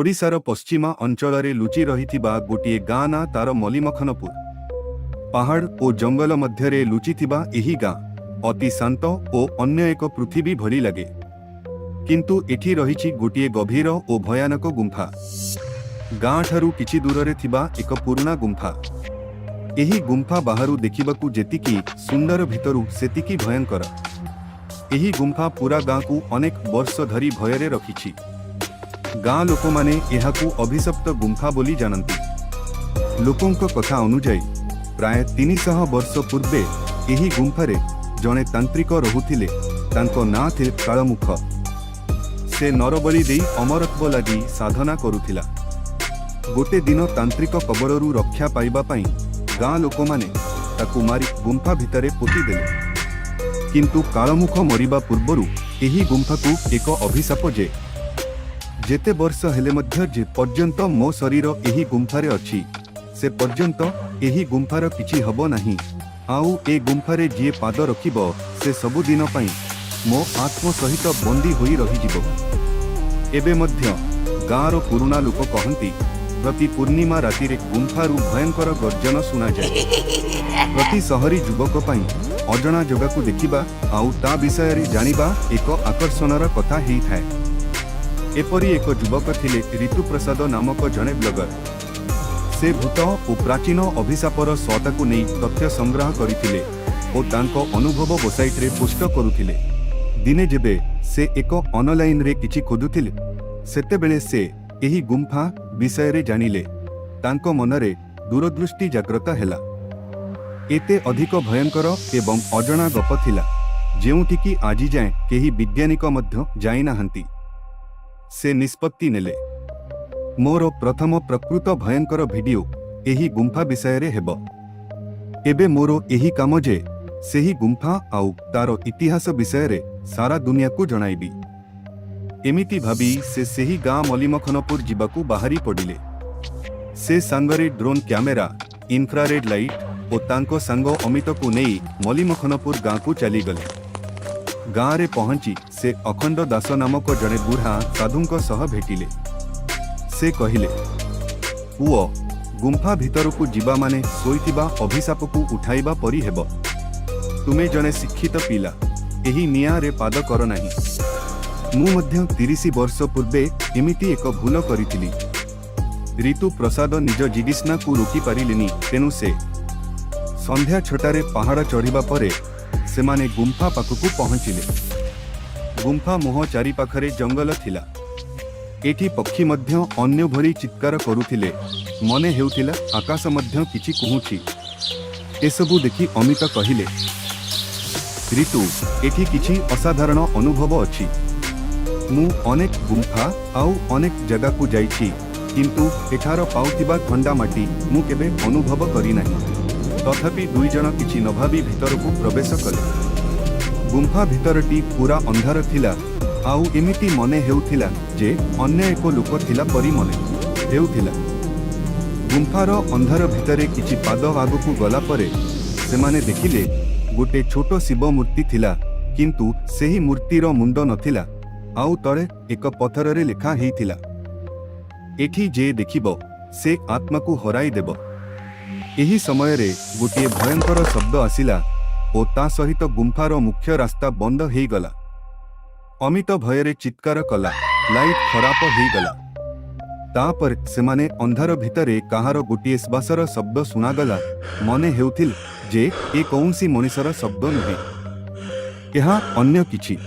ଓଡ଼ିଶାର ପଶ୍ଚିମା ଅଞ୍ଚଳରେ ଲୁଚି ରହିଥିବା ଗୋଟିଏ ଗାଁ, ନାଁ ତାର ମଲିମଖନପୁର। ପାହାଡ଼ ଓ ଜଙ୍ଗଲ ମଧ୍ୟରେ ଲୁଚିଥିବା ଏହି ଗାଁ ଅତି ଶାନ୍ତ ଓ ଅନ୍ୟ ଏକ ପୃଥିବୀ ଭଳି ଲାଗେ। କିନ୍ତୁ ଏଠି ରହିଛି ଗୋଟିଏ ଗଭୀର ଓ ଭୟାନକ ଗୁମ୍ଫା। ଗାଁଠାରୁ କିଛି ଦୂରରେ ଥିବା ଏକ ପୁରୁଣା ଗୁମ୍ଫା। ଏହି ଗୁମ୍ଫା ବାହାରୁ ଦେଖିବାକୁ ଯେତିକି ସୁନ୍ଦର, ଭିତରୁ ସେତିକି ଭୟଙ୍କର। ଏହି ଗୁମ୍ଫା ପୁରା ଗାଁକୁ ଅନେକ ବର୍ଷ ଧରି ଭୟରେ ରଖିଛି। ଗାଁ ଲୋକମାନେ ଏହାକୁ ଅଭିଶପ୍ତ ଗୁମ୍ଫା ବୋଲି ଜାଣନ୍ତି। ଲୋକଙ୍କ କଥା ଅନୁଯାୟୀ, ପ୍ରାୟ 300 ବର୍ଷ ପୂର୍ବେ ଏହି ଗୁମ୍ଫାରେ ଜଣେ ତାନ୍ତ୍ରିକ ରହୁଥିଲେ। ତାଙ୍କ ନାଁ ଥିଲା କାଳମୁଖ। ସେ ନରବଳି ଦେଇ ଅମରତ୍ୱ ଲାଗି ସାଧନା କରୁଥିଲା। ଗୋଟେ ଦିନ ତାନ୍ତ୍ରିକ କବଳରୁ ରକ୍ଷା ପାଇବା ପାଇଁ ଗାଁ ଲୋକମାନେ ତାକୁ ମାରି ଗୁମ୍ଫା ଭିତରେ ପୋତିଦେଲେ। କିନ୍ତୁ କାଳମୁଖ ମରିବା ପୂର୍ବରୁ ଏହି ଗୁମ୍ଫାକୁ ଏକ ଅଭିଶାପ ଯେ, ଯେତେ ବର୍ଷ ହେଲେ ମଧ୍ୟ ଯେ ପର୍ଯ୍ୟନ୍ତ ମୋ ଶରୀର ଏହି ଗୁମ୍ଫାରେ ଅଛି, ସେ ପର୍ଯ୍ୟନ୍ତ ଏହି ଗୁମ୍ଫାର କିଛି ହେବ ନାହିଁ। ଆଉ ଏ ଗୁମ୍ଫାରେ ଯିଏ ପାଦ ରଖିବ, ସେ ସବୁଦିନ ପାଇଁ ମୋ ଆତ୍ମ ସହିତ ବନ୍ଦୀ ହୋଇ ରହିଯିବ। ଏବେ ମଧ୍ୟ ଗାଁର ପୁରୁଣା ଲୋକ କହନ୍ତି, ପ୍ରତି ପୂର୍ଣ୍ଣିମା ରାତିରେ ଗୁମ୍ଫାରୁ ଭୟଙ୍କର ଗର୍ଜନ ଶୁଣାଯାଏ। ପ୍ରତି ସହରୀ ଯୁବକ ପାଇଁ ଅଜଣା ଜାଗାକୁ ଦେଖିବା ଆଉ ତା ବିଷୟରେ ଜାଣିବା ଏକ ଆକର୍ଷଣର କଥା ହେଇଥାଏ। ଏପରି ଏକ ଯୁବକ ଥିଲେ ରିତୁପ୍ରସାଦ ନାମକ ଜଣେ ବ୍ଲଗର। ସେ ଭୂତ ଓ ପ୍ରାଚୀନ ଅଭିଶାପର ସତାକୁ ନେଇ ତଥ୍ୟ ସଂଗ୍ରହ କରିଥିଲେ ଓ ତାଙ୍କ ଅନୁଭବ ୱେବସାଇଟ୍ରେ ପୋଷ୍ଟ କରୁଥିଲେ। ଦିନେ ଯେବେ ସେ ଏକ ଅନଲାଇନରେ କିଛି ଖୋଜୁଥିଲେ, ସେତେବେଳେ ସେ ଏହି ଗୁମ୍ଫା ବିଷୟରେ ଜାଣିଲେ। ତାଙ୍କ ମନରେ ଦୂରଦୃଷ୍ଟି ଜାଗ୍ରତ ହେଲା। ଏତେ ଅଧିକ ଭୟଙ୍କର ଏବଂ ଅଜଣା ଗପ ଥିଲା, ଯେଉଁଠିକି ଆଜି ଯାଏଁ କେହି ବୈଜ୍ଞାନିକ ମଧ୍ୟ ଯାଇନାହାନ୍ତି। ସେ ନିଷ୍ପତ୍ତି ନେଲେ, ମୋର ପ୍ରଥମ ପ୍ରକୃତ ଭୟଙ୍କର ଭିଡିଓ ଏହି ଗୁମ୍ଫା ବିଷୟରେ ହେବ। ଏବେ ମୋର ଏହି କାମ ଯେ ସେହି ଗୁମ୍ଫା ଆଉ ତାର ଇତିହାସ ବିଷୟରେ ସାରା ଦୁନିଆକୁ ଜଣାଇବି। ଏମିତି ଭାବି ସେ ସେହି ଗାଁ ମଲିମଖନପୁର ଯିବାକୁ ବାହାରି ପଡ଼ିଲେ। ସେ ସାଙ୍ଗରେ ଡ୍ରୋନ୍ କ୍ୟାମେରା, ଇନଫ୍ରାରେଡ୍ ଲାଇଟ୍ ଓ ତାଙ୍କ ସାଙ୍ଗ ଅମିତକୁ ନେଇ ମଲିମଖନପୁର ଗାଁକୁ ଚାଲିଗଲେ। ଗାଁରେ ପହଞ୍ଚି ସେ ଅଖଣ୍ଡ ଦାସ ନାମକ ଜଣେ ବୁଢ଼ା ସାଧୁଙ୍କ ସହ ଭେଟିଲେ। ସେ କହିଲେ, "ପୁଅ, ଗୁମ୍ଫା ଭିତରକୁ ଯିବା ମାନେ ଶୋଇଥିବା ଅଭିଶାପକୁ ଉଠାଇବା ପରି ହେବ। ତୁମେ ଜଣେ ଶିକ୍ଷିତ ପିଲା, ଏହି ନିଆଁରେ ପାଦ କର ନାହିଁ। ମୁଁ ମଧ୍ୟ 30 ବର୍ଷ ପୂର୍ବେ ଏମିତି ଏକ ଭୁଲ କରିଥିଲି।" ରିତୁ ପ୍ରସାଦ ନିଜ ଜିଜ୍ଞାସାକୁ ରୋକିପାରିଲେନି। ତେଣୁ ସେ ସନ୍ଧ୍ୟା 6ଟାରେ ପାହାଡ଼ ଚଢ଼ିବା ପରେ ସେମାନେ ଗୁମ୍ଫା ପାଖକୁ ପହଞ୍ଚିଲେ। ଗୁମ୍ଫା ମୁହଁ ଚାରିପାଖରେ ଜଙ୍ଗଲ ଥିଲା। ଏଠି ପକ୍ଷୀ ମଧ୍ୟ ଅନ୍ୟ ଭଳି ଚିତ୍କାର କରୁଥିଲେ। ମନେ ହେଉଥିଲା ଆକାଶ ମଧ୍ୟ କିଛି କହୁଛି। ଏସବୁ ଦେଖି ଅମିତ କହିଲେ, "ରିତୁ, ଏଠି କିଛି ଅସାଧାରଣ ଅନୁଭବ ଅଛି। ମୁଁ ଅନେକ ଗୁମ୍ଫା ଆଉ ଅନେକ ଜାଗାକୁ ଯାଇଛି, କିନ୍ତୁ ଏଠାର ପାଉଥିବା ଥଣ୍ଡା ମାଟି ମୁଁ କେବେ ଅନୁଭବ କରିନାହିଁ।" ତଥାପି ଦୁଇ ଜଣ କିଛି ନ ଭାବି ଭିତରକୁ ପ୍ରବେଶ କଲେ। ଗୁମ୍ଫା ଭିତରଟି ପୁରା ଅନ୍ଧାର ଥିଲା ଆଉ ଏମିତି ମନେ ହେଉଥିଲା ଯେ ଅନ୍ୟ ଏକ ଲୋକ ଥିଲା ପରି ମନେ ହେଉଥିଲା। ଗୁମ୍ଫାର ଅନ୍ଧାର ଭିତରେ କିଛି ପାଦ ଆଗକୁ ଗଲା ପରେ ସେମାନେ ଦେଖିଲେ ଗୋଟେ ଛୋଟ ଶିବ ମୂର୍ତ୍ତି ଥିଲା, କିନ୍ତୁ ସେହି ମୂର୍ତ୍ତିର ମୁଣ୍ଡ ନଥିଲା ଆଉ ତଳେ ଏକ ପଥରରେ ଲେଖା ହେଇଥିଲା, "ଏଠି ଯେ ଦେଖିବ, ସେ ଆତ୍ମାକୁ ହରାଇ ଦେବ।" ଏହି ସମୟରେ ଗୋଟିଏ ଭୟଙ୍କର ଶବ୍ଦ ଆସିଲା ଓ ତା ସହିତ ଗୁମ୍ଫାର ମୁଖ୍ୟ ରାସ୍ତା ବନ୍ଦ ହେଇଗଲା। ଅମିତ ଭୟରେ ଚିତ୍କାର କଲା, "ଲାଇଟ୍ ଖରାପ ହେଇଗଲା!" ତାପରେ ସେମାନେ ଅନ୍ଧାର ଭିତରେ କାହାର ଗୋଟିଏ ଶ୍ୱାସର ଶବ୍ଦ ଶୁଣାଗଲା। ମନେ ହେଉଥିଲା ଯେ ଏ କୌଣସି ମଣିଷର ଶବ୍ଦ ନୁହେଁ, ଏହା ଅନ୍ୟ କିଛି।